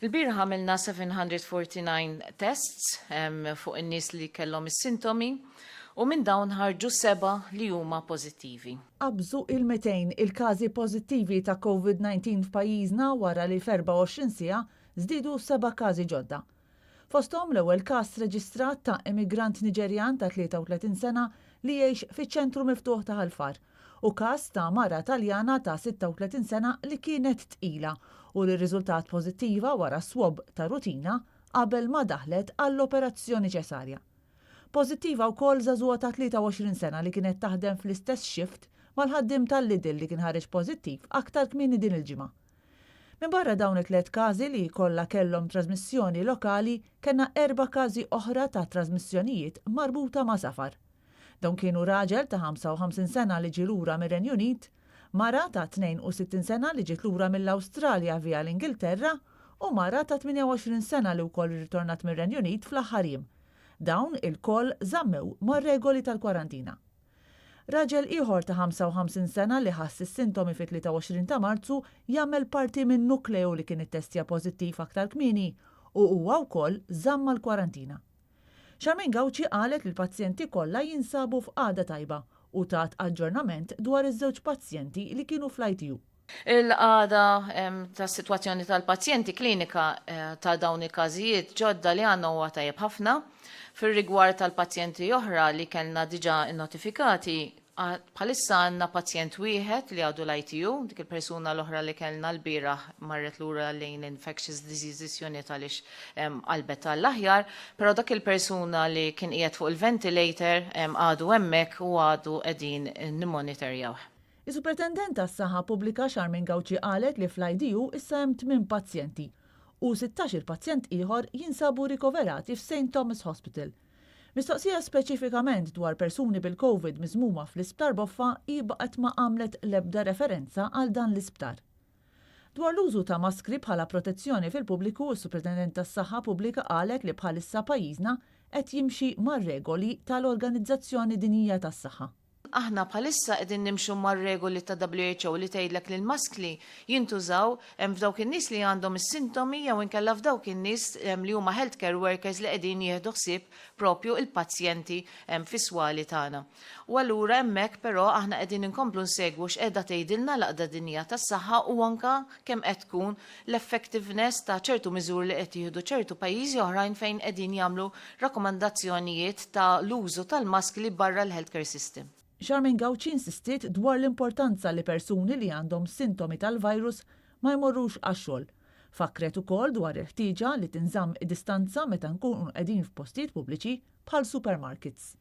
Ilbieraħ għamilna 749 tests fuq in-nies li kellhom is-sintomi u minn dawn ħarġu sebgħa li huma pożittivi. Qabżu il-200 il-każi pożittivi ta' Covid-19 f'pajjiżna wara li f'24 siegħa żdiedu seba' każi ġodda. Fosthom l-ewwel każ reġistrat ta' immigrant Niġerjan ta' 33 sena li jgħix fiċ-ċentru miftuħ ta' Ħal Far u każ ta' mara Taljana ta' 36 sena li kienet tqila u li rriżultat pożittiva wara swab ta' rutina qabel ma daħlet għall-operazzjoni ċesarja. Pożittiva wkoll żagħżugħa ta' 23 sena li kienet taħdem fl-istess shift mal-ħaddiem tal-Lidl li kien ħareġ pożittiv aktar kmieni din il-ġimgħa. Minbarra dawn it-tliet każi li kollha kellhom trażmissjoni lokali, kellna erba' każi oħra ta' trażmissjonijiet marbuta ma' safar. Dawn kienu raġel ta' 55 sena li ġie lura mir-Renju Unit, mara ta' 62 sena li ġiet lura mill-Awstralja via l-Ingilterra u mara ta' 28 sena li wkoll irritornat mir-Renju Unit fl-aħħar jiem. Dawn ilkoll żammew mar-regoli tal-kwarantina. Raġel ieħor ta' 55 sena li ħass is-sintomi fit-23 ta' Marzu jagħmel parti minn nukleu li kien ittestja pożittiv aktar kmieni u huwa wkoll żamm mal-kwarantina. Charmaine Gauci qalet li l-pazjenti kollha jinsabu f'qagħda tajba u tat aġġornament dwar iż-żewġ pazjenti li kienu fl-ITU. Il-qagħda tas-sitwazzjoni tal-pazjenti klinika ta' dawn il-każijiet ġodda li għandna huwa tajjeb ħafna. Fir-rigward tal-pazjenti oħra li kellna diġà nnotifikati, Bħalissa għandna pazjent wieħed li għadu l-ITU, dik il-persuna l-oħra li kellna lbieraħ marret lura lejn Infectious Diseases Unit għaliex qalbet għall-aħjar, però dak il-persuna li kien qiegħed fuq il-ventilator għadu hemmhekk u għadu qegħdin nimmonitorjawh. Is-Supretendent għas-Saħħa Pubblika Charmaine Gauci qalet li fl-IDU issa hemm tmien pazjenti u 16-il pazjent ieħor jinsabu rikoverati f'Saint Thomas Hospital. Mistoqsija speċifikament dwar persuni bil-Covid miżmuma fl-Isptar Boffa hi baqgħet ma għamlet l-ebda referenza għal dan l-isptar. Dwar l-użu ta' maskri bħala protezzjoni fil-pubbliku, is-Supretendent tas-Saħħa Pubblika qalet li bħalissa pajjiżna qed jimxi mar-regoli tal-Organizzazzjoni Dinjija tas-Saħħa. Aħna bħalissa qegħdin nimxu mar-regoli ta' WHO li tgħidlek li l-maskli jintużaw f'dawk in-nies li għandhom is-sintomi jew inkella f'dawk in-nies li huma healthcare workers li qegħdin jieħdu ħsieb propju il-pazjenti fis-swali tagħna. U allura hemmhekk però aħna qegħdin inkomplu nsegwu x'qiegħda tgħidilna l-Għaqda Dinjija tas-Saħħa u anke kemm qed tkun l-effectiveness ta' ċertu miżuri li qed jieħdu ċertu pajjiżi oħrajn fejn qegħdin jagħmlu rakkomandazzjonijiet ta' l-użu tal-maskli barra l-healthcare system. Charmaine Gauci insistiet dwar l-importanza li persuni li għandhom sintomi tal-virus ma jmorrux għax-xogħol. Fakkret ukoll dwar il-ħtieġa li tinżamm id-distanza meta nkunu qegħdin f'postijiet pubbliċi bħal supermarkets.